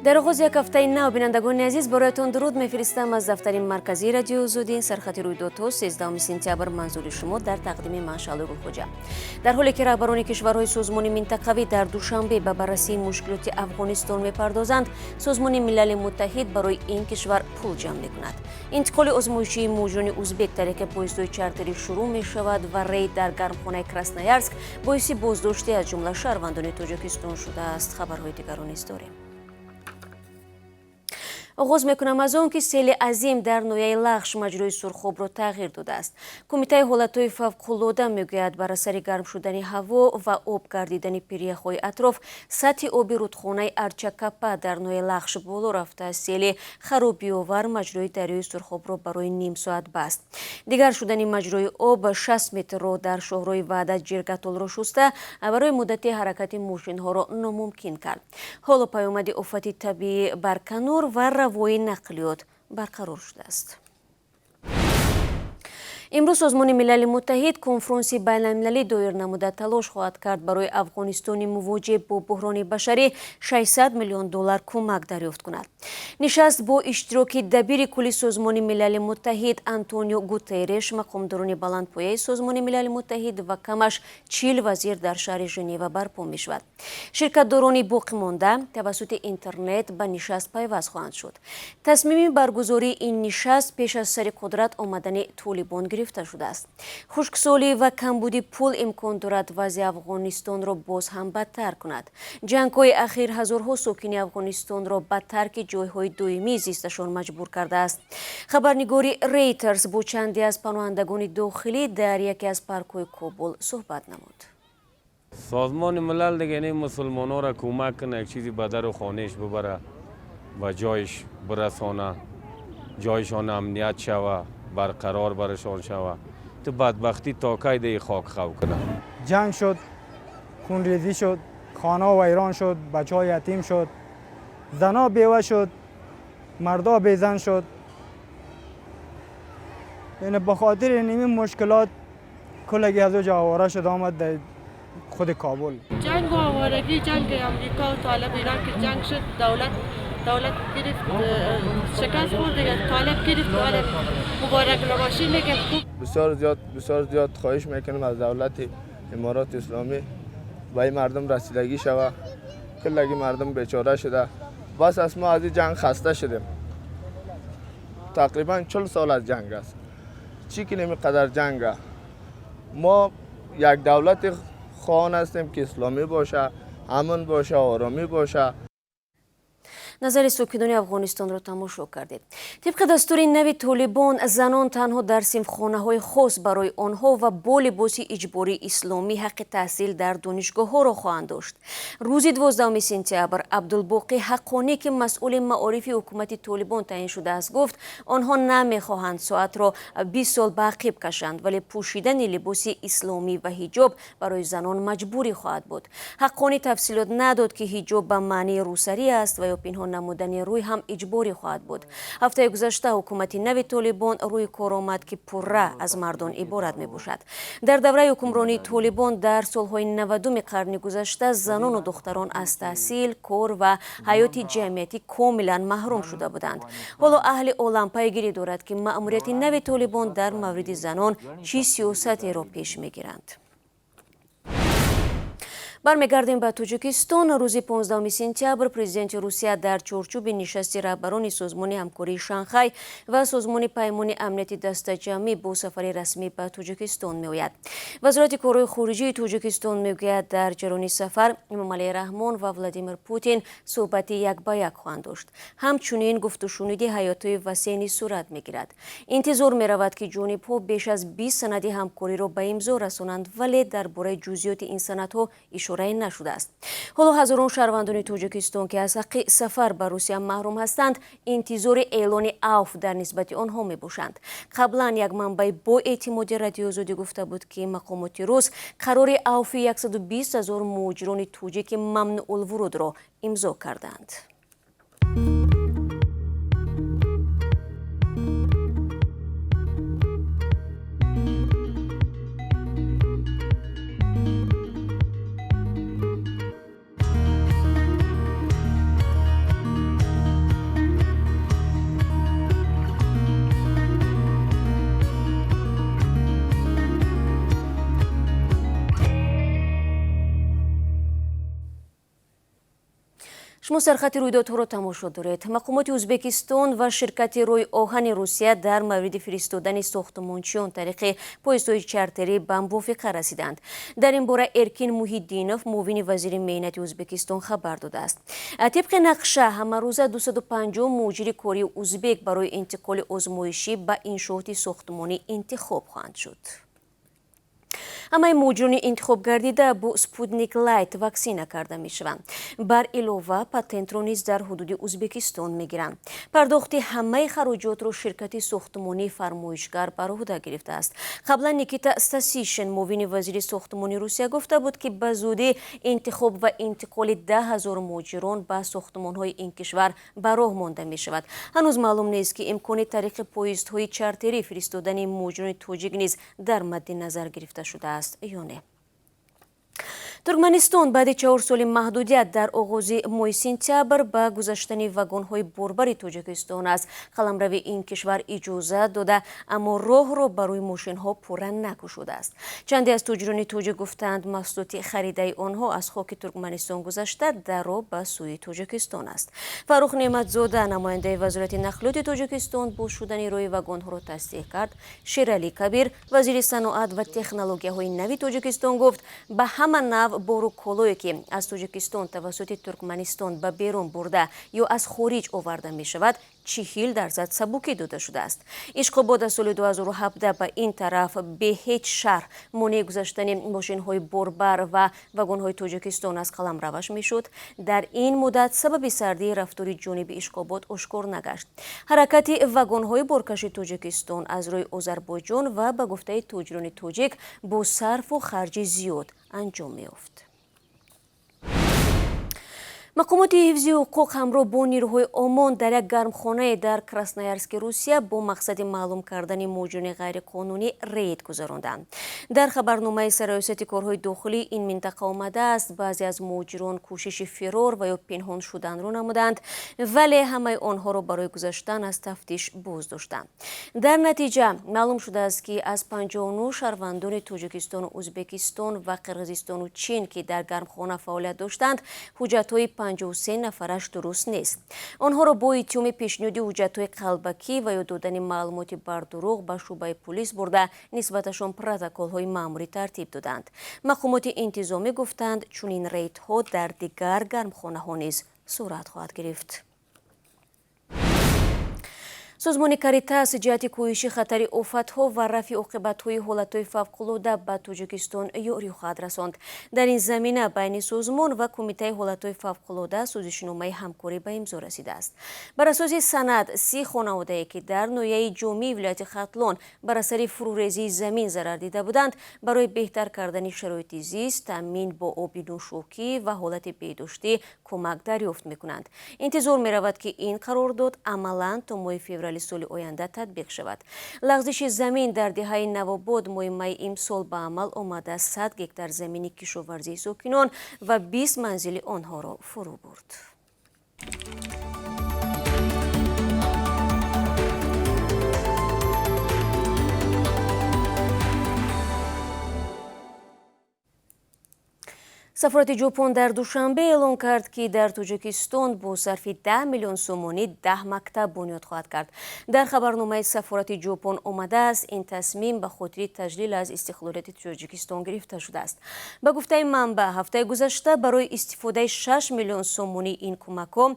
Дар оғози як ҳафтаи нав, бинандагони азиз, бароятон дуруд мефиристам аз дафтари марказии Радиои Озодӣ. Сархати рӯйдодҳо 13 сентябр манзури шумо дар тақдими ман Шаълои Гулхоҷа. Дар ҳоле ки раҳбарони кишварҳои созмони минтақавӣ дар Душанбе ба баррасии мушкилоти Афғонистон мепардозанд, Созмони Милали Муттаҳид барои ин кишвар пул ҷамъ мекунад. Интиқоли озмоишии муҳоҷирони узбек тариқи поездҳои чартерӣ шурӯъ мешавад ва рейд дар гармхонаи Красноярск боиси боздошти аз ҷумла шаҳрвандони Тоҷикистон шудааст. Хабарҳои дигарро низ дорем. Оғоз мекунам аз он ки сели азим дар ноҳияи Лахш маҷрои Сурхобро тағйир додааст. Кумитаи ҳолатҳои фавқулода мегӯяд, бар асари гарм шудани ҳаво ва об гардидани пиряхҳои атроф сатҳи оби рудхонаи Арчакапа дар ноҳияи Лахш боло рафта. Сели харобиовар маҷрои дарёи Сурхобро барои ним соат баст. Дигар шудани маҷрои об 60 метрро дар шоҳрои Ваҳдат Ҷиргатолро шуста, барои муддати ҳаракати мошинҳоро номумкин кард. Ҳоло паёмади офати табиӣ барканор ва равои нақлиёт барқарор шудааст. Имрӯз Созмони Милали Муттаҳид конфронси байналмилалӣ доир намуда талош хоҳад кард барои Афғонистони мувоҷиб бо буҳрони башарӣ 600 миллион доллар кӯмак дарёфт кунад. Нишаст бо иштироки дабири кулли Созмони Милали Муттаҳид Антонио Гутерреш, мақомдорони баландпояи Созмони Милали Муттаҳид ва камаш 40 вазир дар шаҳри Женева барпо мешавад. Ширкатдорони боқимонда тавассути интернет ба нишаст пайваст хоҳанд шуд. Тасмими баргузории ин нишаст пеш аз сари қудрат омадани Толибон гирифта шудааст. Хушксолӣ ва камбуди пул имкон дорад вазъи Афғонистонро боз ҳам бадтар кунад. Ҷангҳои ахир ҳазорҳо сокини Афғонистонро ба тарки ҷойҳои доимии зисташон маҷбур кардааст. Хабарнигори Рейтерс бо чанде аз паноҳандагони дохилӣ дар яке аз паркҳои Кобул суҳбат намуд. Созмони Милал дига ин мусулмонҳоро кӯмак кунад, як чизи ба дару хонаш бибара ва ҷойш бирасона, ҷойшон амният шава, барқарор барашон шава. Ту бадбахтӣ то кай деи хок хав кунад? Ҷанг шуд, хунрезӣ шуд, хона вайрон шуд, бачаҳо ятим шуд, зано бева шуд, мардо безан шуд. Яъне ба хотири ин мушкилот куллаги аз ӯ овора шуд, омад дар худи Кобул. Ҷанг ва оварагӣ, ҷанги Амрико ва Толиб Ирон ки ҷанг шуд, давлат гирифт, шикаст хӯрд, дигар Толиб гирифт, ҳоло муборак набошӣ мегем хуб. Бисёр зиёд хоҳиш мекунем аз давлати Иморати Исломӣ ба ин мардум расидагӣ шава. Куллаги мардум бечора шуда. Бас аст, мо аз ин ҷанг хаста шудем. Тақрибан 40 сол аз ҷанг аст. Чӣ кунем ин қадар ҷанга? Мо як давлати хоҳон ҳастем ки исломӣ боша, амн боша, оромӣ боша. Назари сокинони Афғонистонро тамошо кардед. Тибқи дастури нави Толибон, занон танҳо дар синфхонаҳои хос барои онҳо ва бо либоси иҷбории исломӣ ҳаққи таҳсил дар донишгоҳҳоро хоҳанд дошт. Рӯзи 12 сентябр Абдулбоқӣ Ҳаққонӣ, ки масъули маорифи ҳукумати Толибон таъин шудааст, гуфт онҳо намехоҳанд соатро 20 сол ба ақиб кашанд, вале пӯшидани либоси исломӣ ва ҳиҷоб барои занон маҷбурӣ хоҳад буд. Ҳаққонӣ тафсилот надод, ки ҳиҷоб ба маънии рӯсарӣ аст ва ё пинҳон намудани рӯй ҳам иҷборӣ хоҳад буд. Ҳафтаи гузашта ҳукумати нави Толибон рӯи кор омад, ки пурра аз мардон иборат мебошад. Дар давраи ҳукмронии Толибон дар солҳои 90-уми қарни гузашта занону духтарон аз таҳсил, кор ва ҳаёти ҷамъиятӣ комилан маҳрум шуда буданд. Ҳоло аҳли олам пайгирӣ дорад, ки маъмурияти нави Толибон дар мавриди занон чӣ сиёсатеро пеш мегиранд. Бармегардем ба Тоҷикистон. Рӯзи 15 сентябр президенти Русия дар чорчӯби нишасти раҳбарони Созмони ҳамкории Шанхай ва Созмони Паймони амнияти дастаҷамъӣ бо сафари расмӣ ба Тоҷикистон меояд. Вазорати корҳои хориҷии Тоҷикистон мегӯяд, дар ҷараёни сафар Эмомалӣ Раҳмон ва Владимир Путин суҳбати як ба як хоҳанд дошт. Ҳамчунин гуфтушуниди ҳаётҳои васеъ низ сурат мегирад. Интизор меравад, ки ҷонибҳо беш аз 20 санади ҳамкориро ба имзо расонанд, вале дар бораи ҷузъиёти ин санадҳо ишорае нашудааст. Ҳоло ҳазорон шаҳрвандони Тоҷикистон, ки аз ҳаққи сафар ба Русия маҳрум ҳастанд, интизори эълони авф дар нисбати онҳо мебошанд. Қаблан як манбаи боэътимоди Радиои Озодӣ гуфта буд, ки мақомоти рус қарори авфи 120 ҳазор муҳоҷирони тоҷики мамнуъулвурудро имзо кардаанд. Шумо сархати рӯйдодҳоро тамошо доред. Мақомоти Ӯзбекистон ва ширкати роҳи оҳани Русия дар мавриди фиристодани сохтмончиён тариқи поездҳои чартерӣ ба мувофиқа расиданд. Дар ин бора Эркин Муҳиддинов, муовини вазири меҳнати Ӯзбекистон, хабар додааст. Тибқи нақша ҳамарӯза 250 муҳоҷири кории ӯзбек барои интиқоли озмоишӣ ба иншооти сохтмонӣ интихоб хоҳанд шуд. Ҳамаи муҳоҷирони интихобгардида бо Спутник Лайт ваксина карда мешаванд. Бар илова патентро низ дар ҳудуди Ӯзбекистон мегиранд. Пардохти ҳамаи хароҷотро ширкати сохтмонии фармоишгар бар уҳда гирифтааст. Қаблан Никита Стасишин, муовини вазири сохтмони Русия, гуфта буд, ки ба зудӣ интихоб ва интиқоли 10 000 муҳоҷирон ба сохтмонҳои ин кишвар ба роҳ монда мешавад. Ҳанӯз маълум нест, ки имкони тариқи поездҳои чартерӣ фиристодани муҳоҷирони тоҷик низ дар мадди назар гирифта шудааст ё не. Туркманистон баъди 4 соли маҳдудият дар оғози моҳи сентябр ба гузаштани вагонҳои борбари Тоҷикистон аз қаламрави ин кишвар иҷозат дода, аммо роҳро барои мошинҳо пурра накушодааст. Чанде аз тоҷирони тоҷик гуфтаанд, маҳсулоти харидаи онҳо аз хоки Туркманистон гузашта, дар роҳ ба сӯи Тоҷикистон аст. Фаррух Неъматзода, намояндаи Вазорати нақлиёти Тоҷикистон, боз шудани роҳи вагонҳоро тасдиқ кард. Шералӣ Кабир, вазири саноат ва технологияҳои нави Тоҷикистон, гуфт, ба ҳама навъ бору колое, ки аз Тоҷикистон тавассути Туркманистон ба берун бурда ё аз хориҷ оварда мешавад, 40% сабукӣ дода шудааст. Ишқобод аз соли 2017 ба ин тараф бе ҳеҷ шарҳ монеи гузаштани мошинҳои борбар ва вагонҳои Тоҷикистон аз қаламраваш мешуд. Дар ин муддат сабаби сардии рафтори ҷониби Ишқобод ошкор нагашт. Ҳаракати вагонҳои боркаши Тоҷикистон аз рӯи Озарбойҷон ва ба гуфтаи тоҷирони тоҷик бо сарфу харҷи зиёд анҷом меёфт. Мақомоти ҳифзи ҳуқуқ ҳамроҳ бо нирӯҳои ОМОН дар як гармхонае дар Красноярски Русия бо мақсади маълум кардани муҳоҷирони ғайриқонунӣ рейд гузаронданд. Дар хабарномаи Сарраёсати корҳои дохилии ин минтақа омадааст, баъзе аз муҳоҷирон кӯшиши фирор ва ё пинҳон шуданро намуданд, вале ҳамаи онҳоро барои гузаштан аз тафтиш боздоштанд. Дар натиҷа маълум шудааст, ки аз 59 шаҳрвандони Тоҷикистону Ӯзбекистон ва Қирғизистону Чин, ки дар гармхона фаъолият доштанд, ҳуҷҷатҳои 53 нафараш дуруст нест. Онҳоро бо иттиҳоми пешниҳоди ҳуҷҷатҳои қалбакӣ ва ё додани маълумоти бардурӯғ ба шӯъбаи пулис бурда, нисбаташон протоколҳои маъмурӣ тартиб доданд. Мақомоти интизомӣ гуфтанд, чунин рейдҳо дар дигар гармхонаҳо низ сурат хоҳад гирифт. Созмони Каритас ҷиҳати коҳиши хатари офатҳо ва рафъи оқибатҳои ҳолатҳои фавқулода ба Тоҷикистон ёрӣ хоҳад расонд. Дар ин замина байни созмон ва Кумитаи ҳолатҳои фавқулода созишномаи ҳамкорӣ ба имзо расидааст. Бар асоси санад, 30 хонаводае, ки дар ноҳияи Ҷомии вилояти Хатлон бар асари фурӯрезии замин зарар дида буданд, барои беҳтар кардани шароити зист, таъмин бо оби нӯшокӣ ва ҳолати беҳдоштӣ кӯмак дарёфт мекунанд. Интизор меравад, ки ин қарордод амалан то моҳи феврали соли оянда татбиқ шавад. Лағзиши замин дар деҳаи Навобод моҳи майи имсол ба амал омада, 100 гектар замини кишоварзии сокинон ва 20 манзили онҳоро фурӯ бурд. Сафорати Ҷопон дар Душанбе эълон кард, ки дар Тоҷикистон бо сарфи 10 миллион сомонӣ 10 мактаб бунёд хоҳад кард. Дар хабарномаи сафорати Ҷопон омадааст, ин тасмим ба хотири таҷлил аз истиқлолияти Тоҷикистон гирифта шудааст. Ба гуфтаи манбаъ, ҳафтаи гузашта барои истифодаи 6 миллион сомонӣ ин кӯмакҳо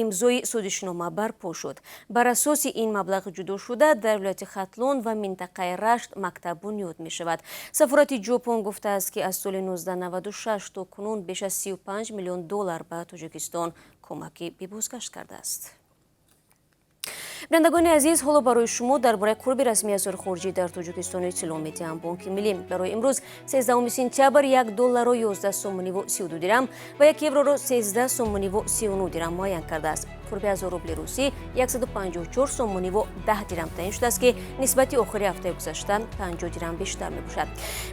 имзои созишнома барпо шуд. Бар асоси ин маблағи ҷудошуда дар вилояти Хатлон ва минтақаи Рашт мактаб бунёд мешавад. Сафорати Ҷопон гуфтааст, ки аз соли 1996 то кунун беш аз 35 миллион доллар ба Тоҷикистон кӯмаки бебозгашт кардааст. Бинандагони азиз, ҳоло барои шумо дар бораи қурби расмии асъори хориҷӣ дар Тоҷикистон иттилоъ медиҳам. Бонки Миллӣ барои имрӯз, 13 сентябр, 1 долларро 11 сомониву 32 дирам ва 1 евроро 13 сомониву 39 дирам муайян кардааст. Қурби 1000 рубли русӣ 154 сомониву 10 дирам таъин шудааст, ки нисбати охири ҳафтаи гузашта 50 дирам бештар мебошад.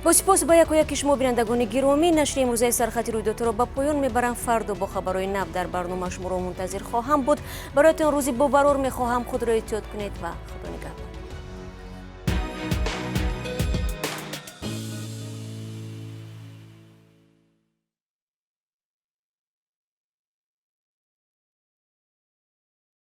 Бо сипос ба якояки шумо, бинандагони гиромӣ, нашри имрӯзаи сархати рӯйдодҳоро ба поён мебарам. Фардо бо хабарҳои нав дар барнома шуморо мунтазир хоҳам буд. Бароятон рӯзи бобарор мехоҳам. Худро эҳтиёт кунед ва Худо нигаҳбон.